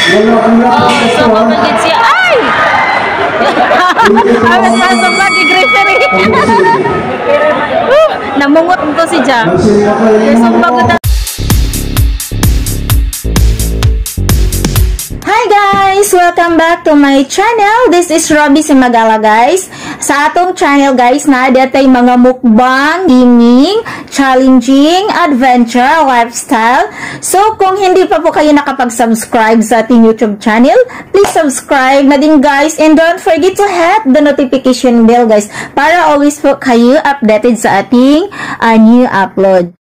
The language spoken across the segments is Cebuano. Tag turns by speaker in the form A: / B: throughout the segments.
A: Oh, so kapagid siya. Ay! Alas pasok lagi, referee. Namungot ko si Ja.
B: Hi guys! Welcome back to my channel. This is Robbie Cimagala, guys. Sa atong channel, guys, na datay mga mukbang, gaming, challenging, adventure, lifestyle. So, kung hindi pa po kayo nakapag-subscribe sa ating YouTube channel, please subscribe na din, guys. And don't forget to hit the notification bell, guys, para always po kayo updated sa ating new upload.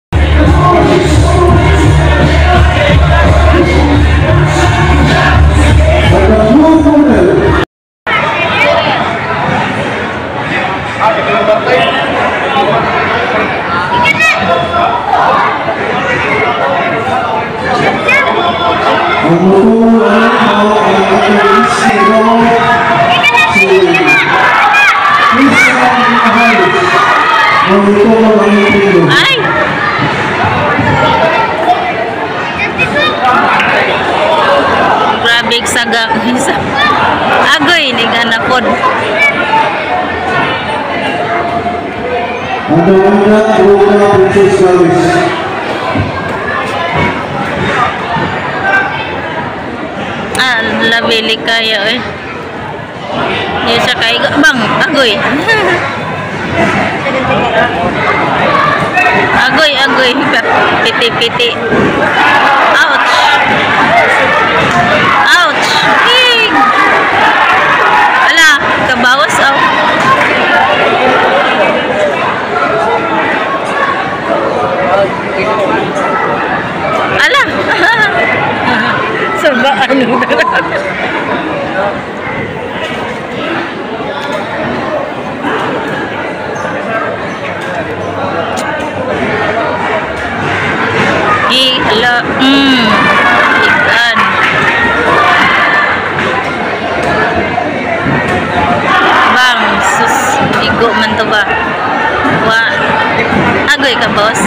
A: Ay! Grabe saga. Agoy ni ganapod. Ah, labili kayo eh. Di siya kay bang agoy. Agoy, agoy, piti piti. Ouch. Ouch. King. Ala, kabawas aw. Ala. Saba ano na. Hala, ikan. Bang, sus, igo man to ba? Wa, agoy ka, boss?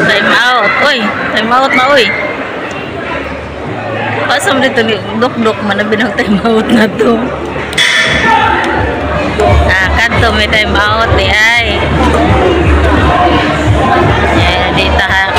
A: Time out, oy. Time out na, oy. Pasam dito ni dok-dok man na binang time out na to. Ah, kadto may time out ni ay. Yeah, dito ha.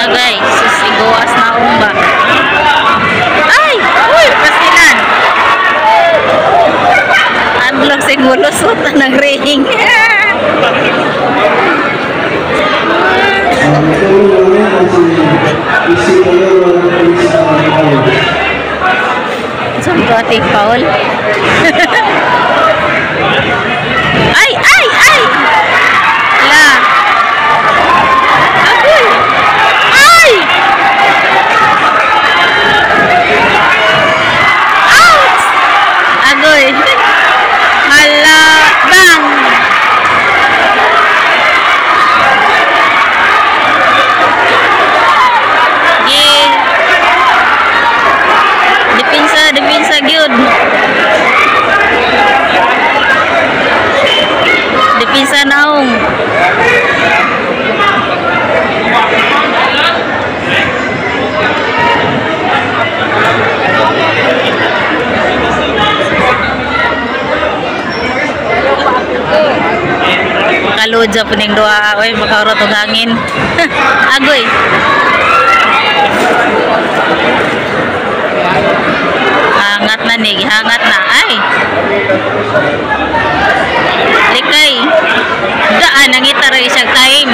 A: Agay, sus, igoas na umba. Ay! Uy, pasilan! Adlok sigulusot na ng ring. Saan ko ating Paul? Ay! Ay! Ay! Ala! Agoy! Ay! Ouch! Agoy! Hala! Bang! Yeah. Depensa, depensa gyud. Depensa naong. Kaludja po ning duha, oy, makaurot og hangin. Agoy. Hangat na ni, hangat na. Ay. Likay. Daan nangita ra siya time.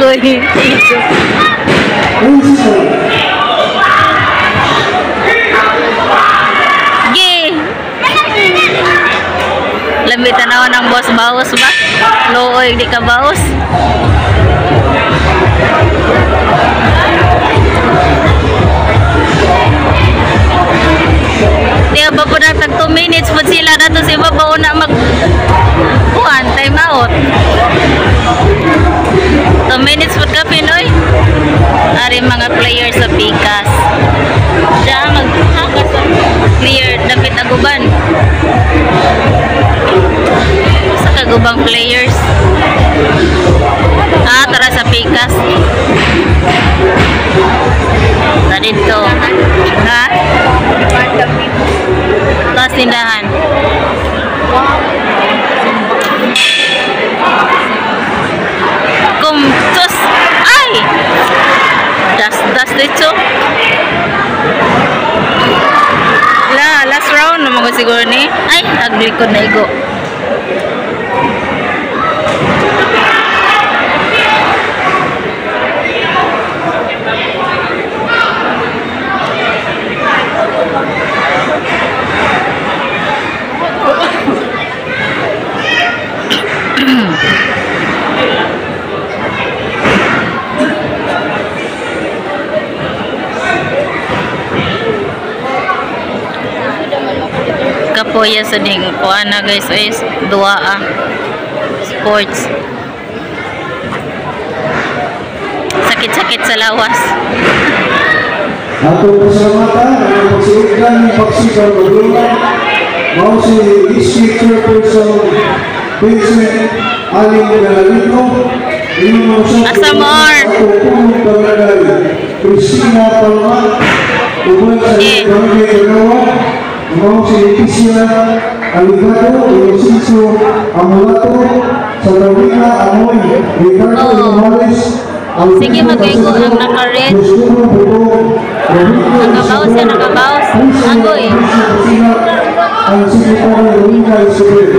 A: Agoy. Igo.
C: 8 seconds.
A: Gi. Lami tanaw ng boss baos ba? Looy di ka baos. Di ba po na tag 2 minutes po sila dato si baba una mag kuan time out. 2 minutes po ka Pinoy. Ari mga players sa Pikas. Diya maghaka sa player dapit aguban. Sa kagubang players. Ah, tara sa Pikas. Ta dito. Ha? Taas tindahan. Kung sus, ay! Das, das dito. La, last round naman ko siguro ni. Ay, aglikod na igo. Kapoya sa ding kuan na guys is duwa ah. Sports. Sakit-sakit sa lawas.
C: Atong pasalamatan ang pagsuotan ng pagsigaw Laguna, mao si District Chairperson Vincent Aling Galalito, iyong usap
A: Asa more?
C: atong punong barangay Cristina Palma, uban sa
A: Eh.
C: Barangay Ganawa, mao si Leticia Aligado, Inocencio Amulato, Satalina Amoy, Ricardo
A: Oo.
C: Morales,
A: Sige, magkaigo ang naka-red. Nakabaos siya, nakabaos. Agoy.
C: Ang sekretary Rowena Isabel.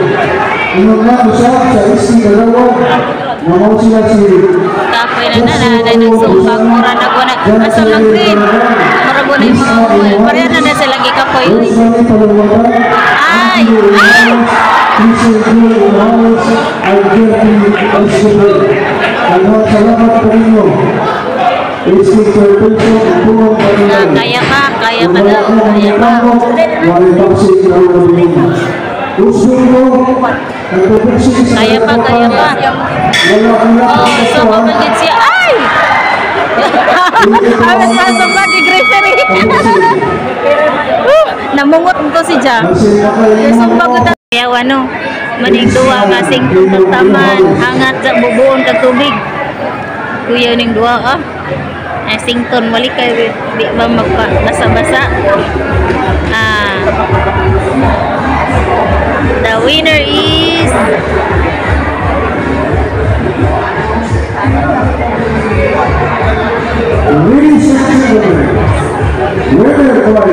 C: Inuna usab sa SC Dalawa, namaw sila si
A: Kapoy na na na na nagsumbag mura na ko na asa mag-green. Mura ko na yung mga uwi. Pareha na na sila gikapoy. Uy.
C: Rosemary Palawatan,
A: Ay!
C: Anthony
A: Ay!
C: Morales, Crisel Morales, at Gertie Isabel. Daghang salamat po ninyo. SC Chairperson, Punong
A: Ah,
C: Barangay.
A: kaya pa daw, kaya pa. Kaya pa, kaya pa. Oh, so kapag siya, ay! Alas pasok lagi, referee. Namungot ko si Ja. Sumbag ko ta. Kaya ano, maning duwa nga sing taman, hangat sa bubuon kag tubig. Kuya ning duwa ah. Ay sington wali kay di ba magpa basa-basa. Ah. The winner is
C: Ladies and gentlemen, winner by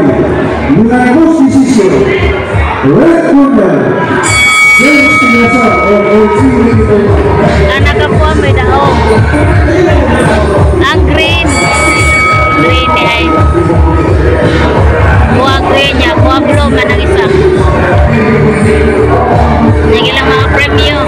C: unanimous decision, red corner, James Pinasar of OG
A: ang nakakuha may daog. Ang green. Green ni ay. Kuha green niya, kuha blue man ang isa. Yung ilang mga premyo.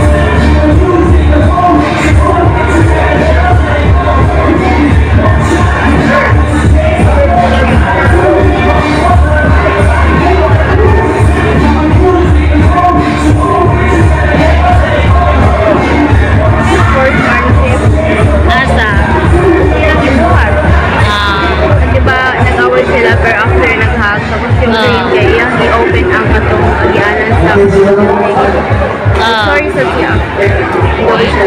B: Sportsmanship.
A: Asa?
B: Silang ibuhat.
A: Ah,
B: Di ba, nag-away sila pero after nag-hug, tapos yung green kay iyang i-open ang katong agianan sa
A: ah.
B: Sorry sa siya after. Sorry siya.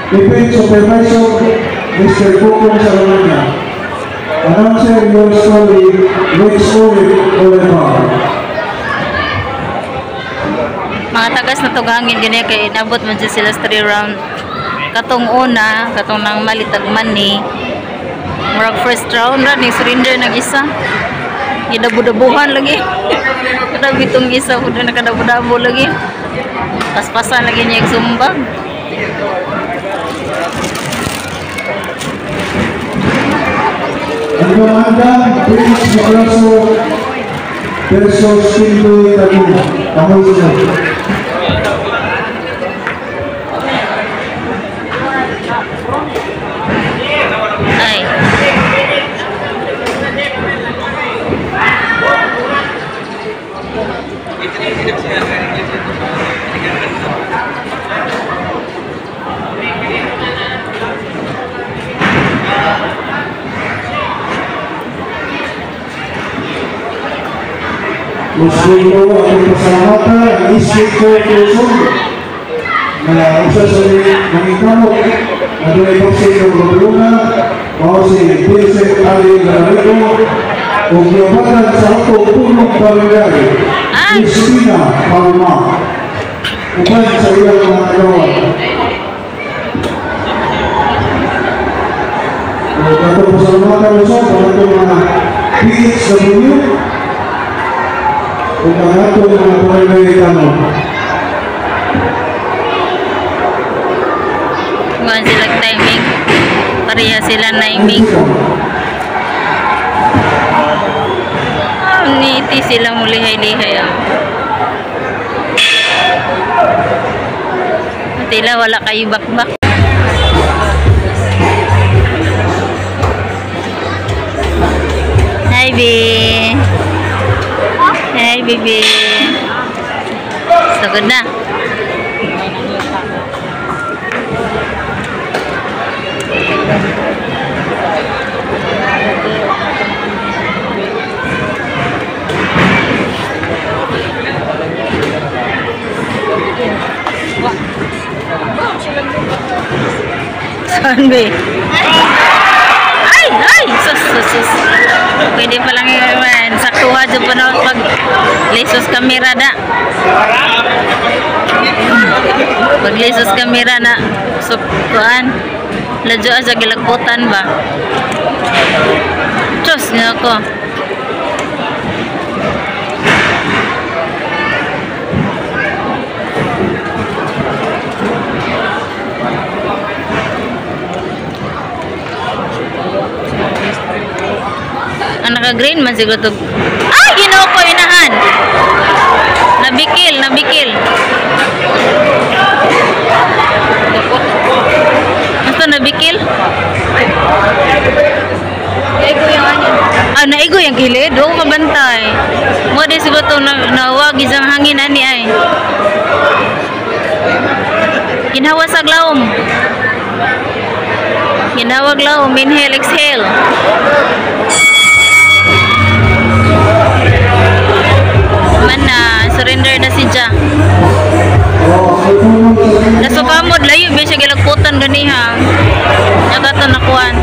C: Event Supervisor, Mr. Coco Salomona. Announcer your story, Rex Owen Oliver.
A: Mga tagas na tughangin gani kay inabot man dyan sila sa 3 round. Katong una, katong nang malitag man ni. Murag first round ra ni surrender nag isa. Gidabu-dabuhan lagi. Kada bitong isa pud nakadabu-dabo lagi. Paspasan lagi niya sumbag.
C: Ang komanda, Prince Nicolas versus Pinto Taguma. Kamoy sila.
A: Ay.
C: Musulo ang pasalamatan ang isip ko Quezon na isa sa nangikamot na doon boxing ng Luna mao si Vincent Ali Garrido ug nobatan sa atong punong barangay Cristina Palma uban sa iyang mga kagawa. Ug atong pasalamatan usab ang atong mga PHW ug ang atong mga barangay tanong.
A: Kuha sila timing. Pareha sila timing. Ngiti sila mulihay-lihay. Tila wala kayo bakbak. Hi, B. Hi, baby. Sugod na. Saan, be? Ay! Ay! Sus! Sus! Sus! Pwede palang yun. Saktuha dyan pa na pag lesos kamera na. Pag lesos kamera na. Suktuan. Ladyo sa gilagputan ba? Diyos nga ako. Ang naka-green man siguro to. Ay! Ginoo ko, inahan! Nabikil, nabikil. Basta nabikil? Ah, naigo yung kilid. Huwag kabantay. Mo di siguro to nawag isang hangin ani ay. Ginhawa sa glaom. Ginhawa glaom. Inhale, exhale. Man na, surrender na si Ja. Nasukamod, layo ba siya gilagputan ganiha. Nagata nakuan.